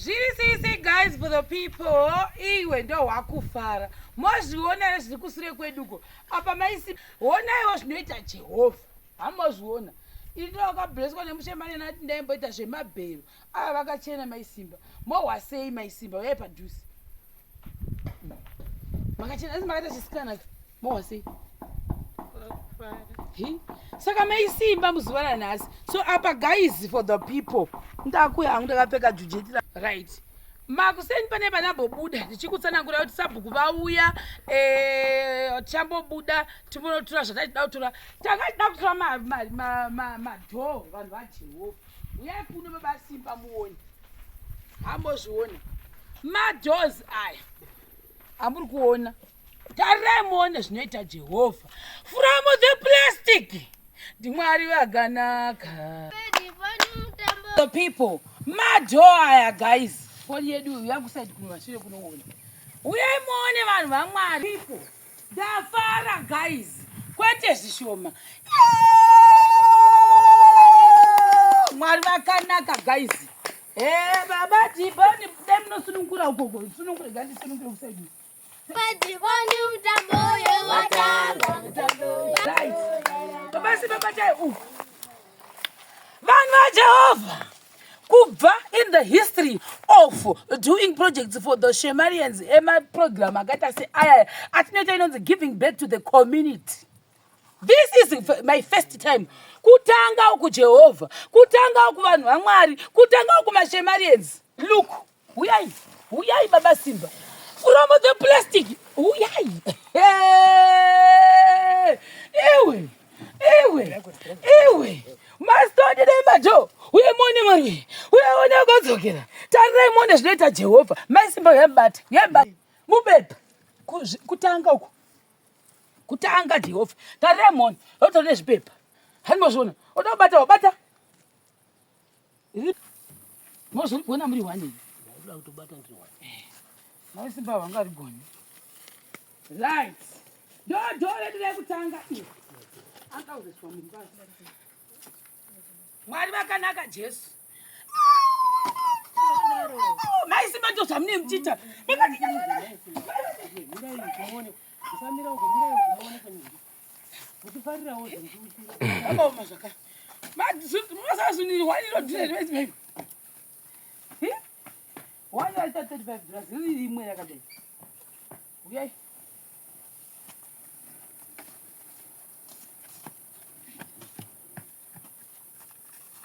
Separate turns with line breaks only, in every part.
Zviri sisi guys for the people. Iwe ndo wakufara. Mozviona here zviri kusure kweduko. Apa maisi honaiwo zvinoita Jehovha. Hamozviona. Ini ndo wakablesswa nemushemane nati ndaimboita zvemabhero. Ava vakachena maisimba. Mohwa sei maisimba uyai padhuze. Makachena asi makaita chisikana. Mohwa sei? Saka maisimba muzuva ranhasi. So apa guys for the people. Ndakuya hangu ndakapfeka jujeti right. Makuseni pane panambobuda ndichikutsanangura kuti sabhuku vauya eh, tichambobuda timbonotora zvatachida kutora. Takachida kutora madhoo vanhu vaJehovha. Uyai kuno baba Simba muone. Hambozviona. Madoors aya amuri kuona. Tarirai muone zvinoita Jehovha. From the plastic. NdiMwari vakanaka. The people. Madoor aya guys. Foni yedu yakusaidi kuno vasvire kunoona. Uyai muone vanhu vaMwari. People. Ndafara guys. Kwete zvishoma. Mwari vakanaka guys. Eh baba Dhiboni dai munosunungura ukoko. Sunungure gandisunungure kusaidi.
Dhiboni mutambo uyo watanga.
Right. Baba si baba chai u. Vanhu vaJehovha kubva in the history of doing projects for the Shemarians emaprogram akaita seaya atinoita inonzi giving back to the community. This is my first time kutanga uku Jehovha, kutanga uku vanhu vaMwari, kutanga uku maShemarians. Look, huyai, huyai baba Simba. From the plastic, huyai. Ewe, ewe, ewe. Mastodi nemajo, uye muone Mwari, uye one akodzokera. Tarirai muone zvinoita Jehovha. Mai Simba uyambata, uyambata. Mubepa, kutanga uku. Kutanga Jehovha. Tarirai muone, otora nezvipepa. Hanimozviona, oda kubata, wabata. Mozorigona muri one.
Ndakuda kutobata ndiri one.
Mai Simba vangarigoni. Right. Ndo do redu rekutanga iri. Akauzeswa munhu. Mwari vakanaka Jesu. Mai Simba ndo zvamune muchiita.
Musamira uko, mirai uko muone kwenyu. Muchifarirawo zvemuchiuchira.
Akaoma zvaka. Masazvinirwa iro dhire revezi. Wani waita $35 riri rimwe rakadai. Uyai.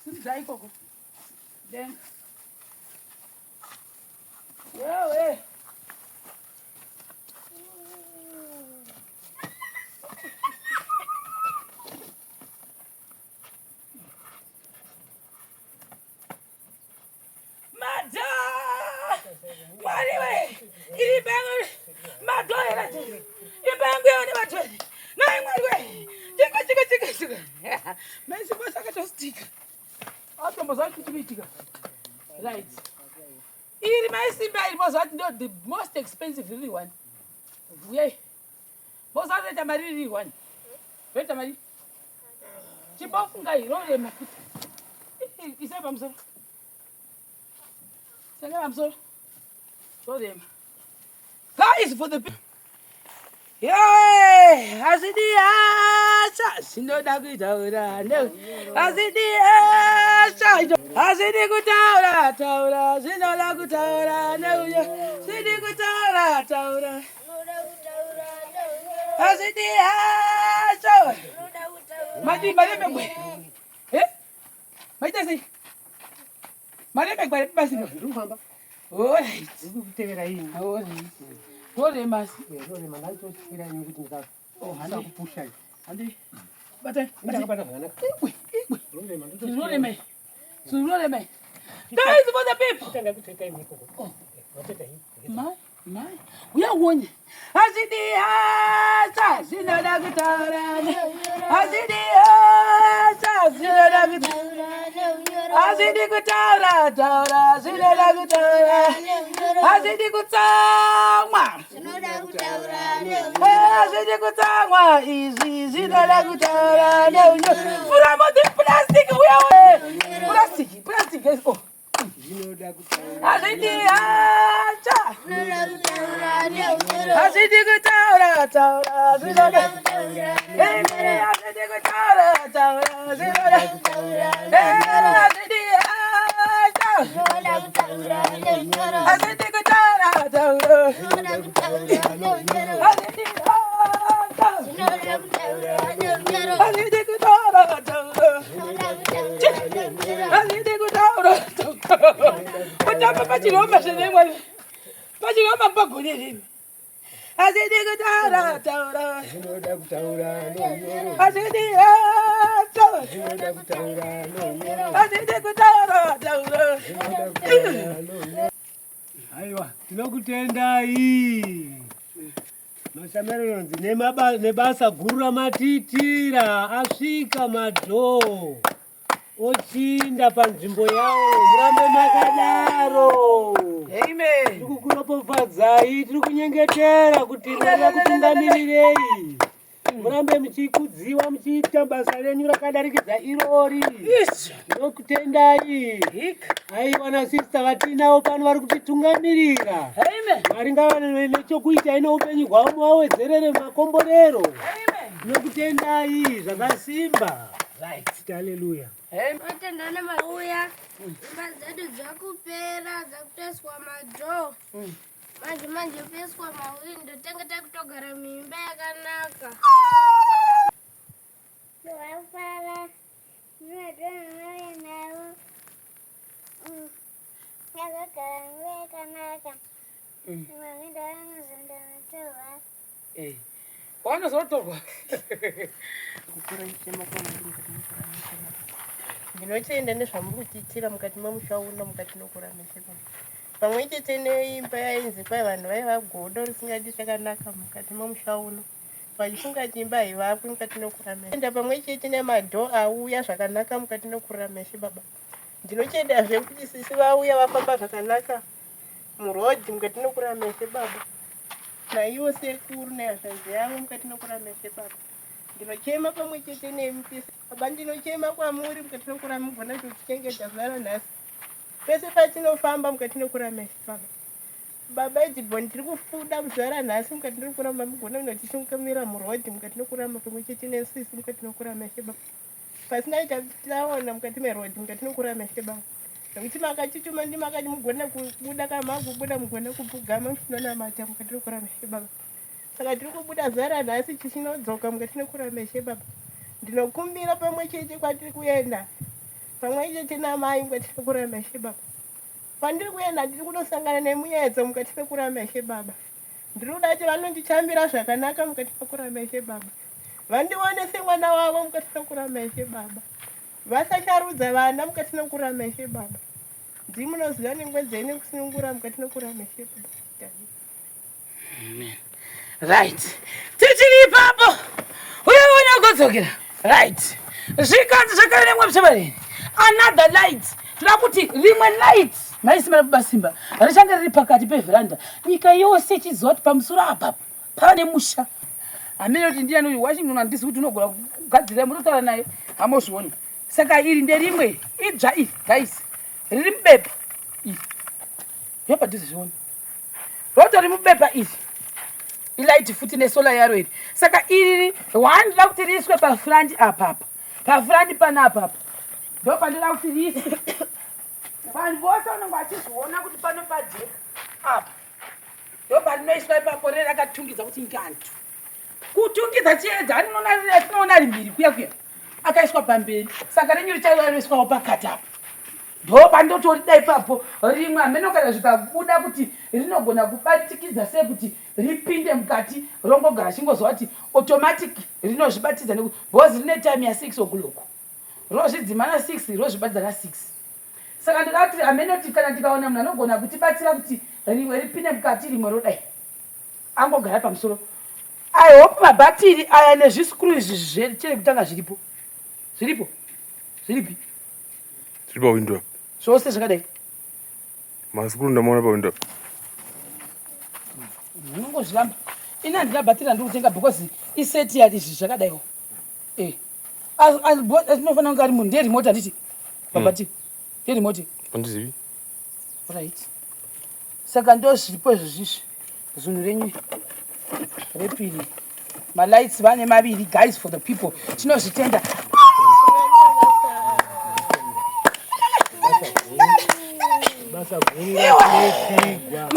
Simudzai ikoko. Denga. Wewe. Mada! Mwari we! Iri bangu mado here? Imba yangu yaone matweni. Nai Mwari we! Chika chika chika chika. Mai Simba sakatostika. Atombo zvacho chikuitika. Right. Iri mai Simba iri mozvati ndo the most expensive riri one. Uyai. Mozvati roita mari riri one. Roita mari. Chimbofunga irorema futi. Isai pamusoro. Isai pamusoro. Rorema. Guys for the people. Yeah, hazvidi hasha zvinoda kutaura hazvidi hasha hazvidi kutaura taura zvinoda kutaura neuyo zvidi kutaura taura hazvidi hasha madi marembe gwe eh maita sei marembe gwe basi
Ndiri kufamba.
Alright.
Ndiri kutevera ini.
Alright. Rorema asi.
Rorema ndatotyira ini kuti ndika.
Oh, handi.
Ndisakupusha.
Handi. Batai.
Ndakabata zvakanaka.
Igwe, igwe.
Rorema
Zvinorema. Zvinorema. Guys for the people.
Tanga kuteta ini ikoko.
Oh.
Wateta ini.
Mai, mai. Uya uone. Hazvidi hasha zvinoda kutaura. Hazvidi hasha zvinoda kutaura. Hazvidi kutaura taura zvinoda kutaura. Hazvidi kutsamwa. Hazvidi kutsamwa izvi zvinoda kutaura neunyo. From the plastic uya we. Plastic, plastic guys. Oh. Hazvidi hacha. Hazvidi kutaura taura zvinoda. Hazvidi kutaura taura zvinoda. Hazvidi hacha. Hazvidi kutaura taura. Hazvidi hacha. Hazvidi kutaura taura. Hazvidi kutaura. Kutamba pachiroma zvenemwari. Pachiroma pagone rini. Hazvidi kutaura taura.
Zvinoda kutaura nonyoro.
Hazvidi taura.
Zvinoda kutaura nonyoro.
Hazvidi kutaura taura.
Zvinoda kutaura nonyoro. Aiwa, tinokutendai. Mashamererons nebasa guru ramatiitira asvika madhoo ochinda panzvimbo yawo murambe makadaro.
Amen.
Tiri kukuropofadzai, tiri kunyengetera kuti Mwari vakutungamirirei. Murambe muchikudziwa muchiita basa renyu rakadarikidza irori. Ndinokutendai. Aiwa nasista vatinavo pano vari kutitungamirira.
Amen.
Mwari ngavane nechokuita neupenyu hwavo muvawedzerere makomborero.
Amen.
Ndinokutendai zvakasimba.
Right.
Haleluya.
Amen.
Matenda nemauya imba dzedu dzakupera dzakutoiswa madhoo manje manje kuiswa mawindo tenge takutogara muimba yakanaka. Vafara ndinodonauya navo yakagara nguva yakanaka mawindo anozonda matorwa.
Wanozotorwa.
Kukura ichema kwamuri mukati mekurarama baba. Ndinotenda nezvamuri kutiitira mukati memusha uno mukati mekurarama baba. Pamwe chete neimba yainzi kwai vanhu vaiva godo risingadi chakanaka mukati memusha uno vachifunga kuti imba haivakwi mukati mekurarama. Enda pamwe chete nemadhoo auya zvakanaka mukati mekurarama ishe baba. Ndinotendazve kuti sisi vauya vafamba zvakanaka muroad mukati mekurarama ishe baba. Naivo sekuru nehazvanzi yavo mukati mekurarama ishe baba. Ndinochema pamwe chete nemi pese baba, ndinochema kwamuri mukati mekurarama mugona kutichengeta zuva ranhasi pese patinofamba mukati mekurarama ishe baba. Baba Edibon tiri kufuda muzuva ranhasi mukati mekurarama mugona kunotitungamira muroad mukati mekurarama pamwe chete nesisi mukati mekurarama ishe baba. Pasina chataona mukati meroad mukati mekurarama ishe baba. Nekuti makatituma ndimakati mugone kubuda kana makubuda mugone kupfugama muchinonamata mukati mekurarama ishe baba. Saka tiri kubuda zuva ranhasi tichinodzoka mukati mekurarama ishe baba. Ndinokumbira pamwe chete kwatiri kuenda pamwe chete namai mukati mekurarama ishe baba. Kwandiri kuenda ndiri kunosangana nemuyedzo mukati mekurarama ishe baba. Ndiri kuda kuti vanonditambira zvakanaka mukati mekurarama ishe baba. Vandione semwana wavo mukati mekurarama ishe baba. Vasasharudza vana mukati mekurarama ishe baba. Ndimi munoziva nengwe dzenyu kusunungura mukati mekurarama ishe baba.
Amen. Right. Tichiri ipapo. Uye uone kudzokera. Right. Zvikanzi zvakare nemwe muchevareni. Another light. Toda kuti rimwe light maisimba basimba richange riri pakati peveranda. Nyika yose ichiziva kuti pamusoro apa pava nemusha. Hamene kuti ndiyani uyu Washington handisi kuti unogona kugadzira mutotaura naye hamozvioni. Saka iri nderimwe idzva iri guys. Riri mubepa iri. Yapadhuze zvione. Rotori mubepa iri. Ilight futi nesolar yaro iri. Saka iri one ndoda kuti riiswe pafront apapa. Pafront panapa apa. Ndo pandoda kuti riiswe. Vanhu vose vanenge vachizviona kuti pano pajeka apa. Ndo parinoiswa ipapo rere rakatungidza kuti ngantu. Kutungidza chiedza atinoona rimbiri kuya kuya. Akaiswa pamberi. Saka renyu richaiwaiswawo pakati apa. Ndo pandotorida ipapo rimwe hameno kana zvikabuda kuti rinogona kubatikidza sei kuti ripinde mukati rongogara chingozwa kuti automatic rinozvibatidza nekuti because rine time ya 6 o'clock rozvidzima na 6 rozvibatidza na 6 saka ndoda kuti hameno kuti kana tikaona munhu anogona kutibatsira kuti rimwe ripinde mukati rimwe rodai angogara pamusoro. I hope mabhatiri aya nezviskru izvi zvechere kutanga zviripo zviripo zviripi
Zviri pawindow apa.
Zvose zvakadai.
Maskuru ndamaona pawindow apa.
Unongozviramba. Ini handina bhatiri randiri kutenga because iseti ya izvi zvakadaiwo. Eh. As as inofanira kunge ari munhu ndiye remote handiti? Mabhatiri. Ndiye remote.
Handizivi.
Right. Saka ndozviripo izvo zvizvi zvinhu renyu repiri malights vane maviri guys for the people tinozvitenda.
Basa guru ratinetsigwa.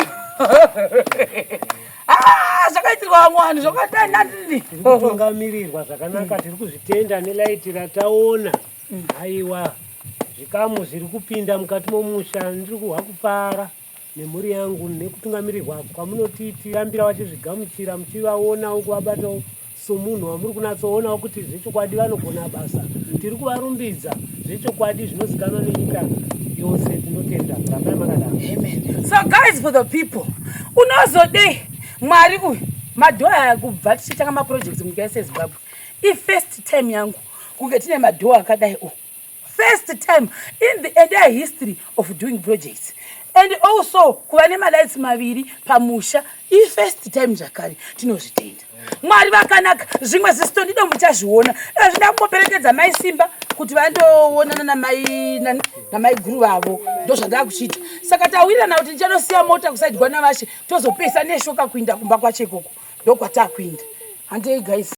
Ah, zvakaitirwa vamwe vanhu zvakadai.
Tiri kutungamirirwa zvakanaka, tiri kuzvitenda nelaiti rataona. Aiwa, zvikamu zviri kupinda mukati momusha, ndiri kuhwa kufara nemhuri yangu nekutungamirirwa kwamunotiitira vachizvigamuchira muchivaonawo kuvabatawo somunhu wamuri kunatsoonawo kuti zvechokwadi vanogona basa. Tiri kuvarumbidza zvechokwadi zvinozikanwa nenyika yose. Tinotenda, rambai makadaro.
Amen. So guys for the people, unozodei Mwari uyu madhoo aya kubva tichitanga maprojects munyika yese yeZimbabwe ifirst time yangu kunge tine madhoo akadai o first time in the entire history of doing projects and also kuva nemalights maviri pamusha ifirst time zvakare. Tinozvitenda, Mwari vakanaka. Zvimwe zvisito muchazviona zvida kumboperekedza Mai Simba kuti vandoonana namai namai guru vavo, ndo zvandaa kuchiita. Saka tawirirana kuti ndichanosiya mota kuside kwanavashe, tozopesa neshoka kuinda kumba kwacho ikoko, ndokwatakuinda. Handei guys.